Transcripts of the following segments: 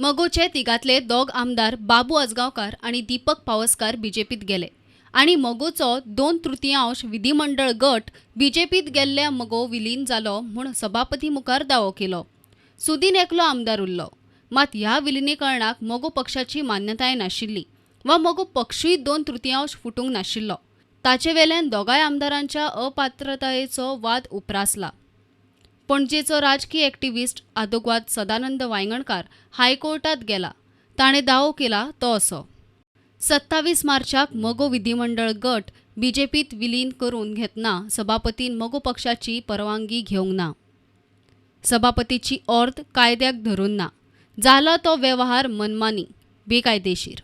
मगोचे तिगांतले दोग आमदार बाबू आजगांवकार आनी दीपक पावसकार बीजेपीत गेले आनी मगोचो दोन तृतीयांश विधिमंडळ गट बीजेपीत गेल्ल्या मगो विलीन जालो म्हूण सभापती मुखार दावो केलो. सुदीन एकलो आमदार उरलो. मात ह्या विलिनीकरणाक मगो पक्षाची मान्यताय नाशिल्ली वा मगो पक्षूय दोन तृतीयांश फुटूंक नाशिल्लो. ताचे वेल्यान दोगांय आमदारांच्या अपात्रतायेचो वाद उप्रासला. पणजेचो राजकी एक्टिव्हिस्ट आदोगाद सदानंद वायंगणकार हायकोर्टात गेला. ताणें दावो केला तो असो: 27 मार्चाक मगो विधिमंडळ गट बीजेपीत विलीन करून घेतना सभापतीन मगो पक्षाची परवानगी घेवंक ना. सभापतीची ऑर्द कायद्याक धरून ना. जाला तो वेव्हार मनमानी, बेकायदेशीर.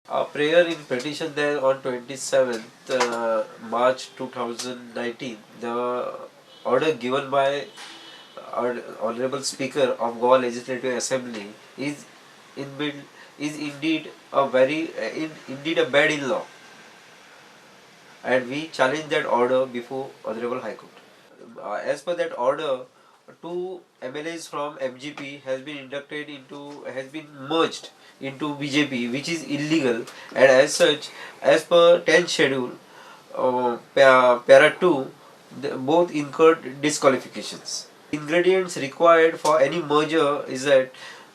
Our prayer in petition there on 27th March 2019, the order given by our Honorable Speaker of Goa Legislative Assembly is indeed a very indeed a bad in law, and we challenge that order before Honorable High Court. As per that order, two MLAs from MGP has been inducted into has been merged into BJP, which is illegal, and as such, as per 10th schedule, para 2, both incurred disqualifications. Ingredients required for any merger is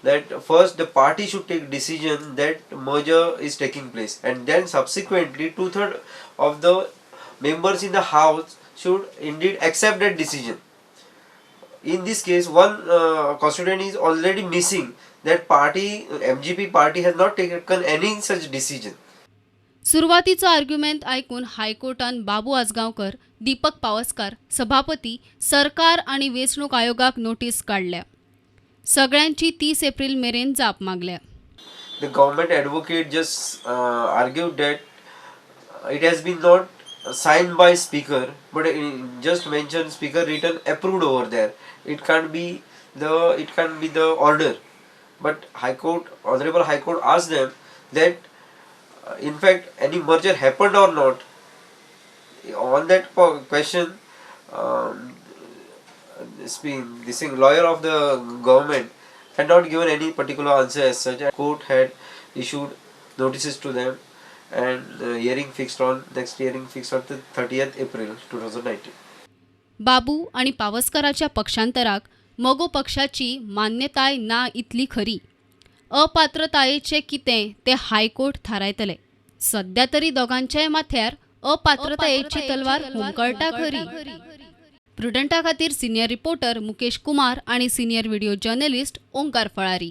that first the party should take decision that merger is taking place, and then subsequently 2/3 of the members in the house should indeed accept that decision. In this case, one constituent is already missing, that party MGP party has not taken any such decision. सुरवातीचो आर्ग्युमेंत आयकून हायकोर्टान बाबू आजगांवकर, दीपक पावसकार, सभापती, सरकार आनी वेंचणूक आयोगाक notice काडल्या. सगळ्यांची 30 एप्रील मेरेन जाप मागल्या. The government advocate just argued that it has been not signed by speaker, but it just mentioned speaker written approved over there. It can't be the order. But high court, Honorable High Court asked them that in fact any merger happened or not. On that question, this thing, lawyer of the government had not given any particular answer as such. Court had issued notices to them and hearing fixed on next hearing fixed on the 30th April 2019. बाबू आनी पावसकाराच्या पक्षांतराक मगो पक्षाची मान्यताय ना इतली खरी. अपात्रतायेचें कितें तें हायकोर्ट थारायतले. सद्या तरी दोगांच्याय माथ्यार अपात्रतायेची तलवार हुमकळटा खरी. प्रुडंटा खातीर सिनियर रिपोर्टर मुकेश कुमार आनी सिनियर व्हिडिओ जर्नलिस्ट ओंकार फळारी.